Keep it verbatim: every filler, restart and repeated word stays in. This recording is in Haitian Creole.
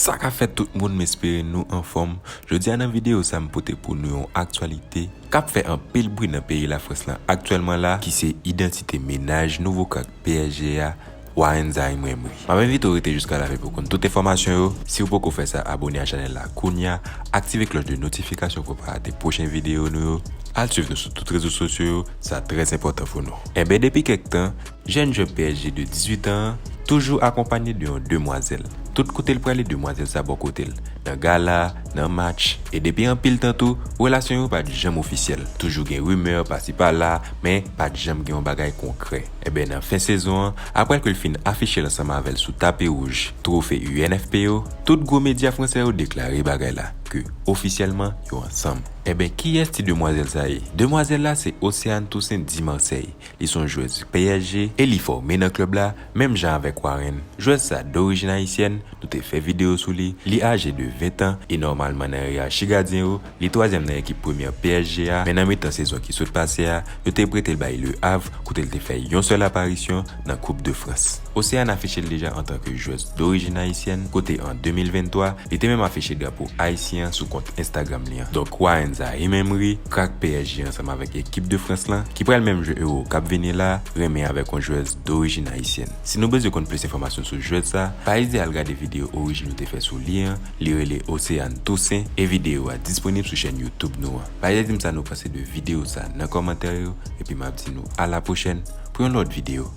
Sa k ap fèt tout moun, m espere nou anfòm. Jodi a nan videyo sa m pote pou nou yon aktyalite k ap fè anpil bri nan peyi Lafrans lan aktyèlman la, ki se idantite mennaj nouvo krak P S G a, Warren Zaïre Emery. M ap envite w rete jiska lafen pou w konn tout enfòmasyon yo. Si w poko fè sa, abòne a chanèl la kounye a, aktive klòch de notifikasyon pou w pa rate pwochen videyo nou yo. Al swiv nou sou tout rezo sosyo yo, sa trè enpòtan pou nou. Enben, depi kèk tan, jèn jwè P S G de dizuit an an toujou akonpanye de yon demwazèl. Tout kote l prale, demwazèl sa bò kote l. Nan gala, nan match, e depi anpil tan tou, relasyon yo pa t janm ofisyèl. Toujou gen rimè pasi pala, men pa t janm gen yon bagay konkrè. Enben, nan fen sezon an, apre ke l fin afiche l ansanm avè l sou tapi wouj twofe U N F P yo, tout gwo medya fransè yo deklare bagay la, ke ofisyèlman yo ansanm. Enben, kiyès ti demwazèl sa ye? Demwazèl la se Océane Toussaint di Marseille. Li se yon jwèz P S G e li fòme nan klèb la, menm jan avèk Warren. Jwèz sa dorijin ayisyèn, nou te fè videyo sou li. Li aje de ven tan e nòmalman nan yerachi gadyen yo, li twazyèm nan ekip premyè P S G a, men nan mitan sezon ki sot pase a, yo te prete l bay Le Havre, kote l te fè yon sèl aparisyon nan Koup de Frans. Océane afiche l deja antanke jwèz dorijin ayisyèn, kote an de mil venntwa, li te menm afiche drapo ayisyen an sou kont Instagram li an. Donk, Warren Zaïre Emery, krak P S G ansanm avèk ekip de Frans lan, ki pral menm jwe Euro k ap vini la, renmen avèk yon jwèz dorijin ayisyèn. Si nou bezwen konn plis enfòmasyon sou jwèz sa, pa ezite al gade videyo orijin nou te fè sou li an, li rele Océane Toussaint, e videyo a disponib sou chèn YouTube nou an. Pa ezite di m sa nou panse de videyo sa nan kòmantè yo, epi m ap di nou a la pwochèn pou yon lòt videyo.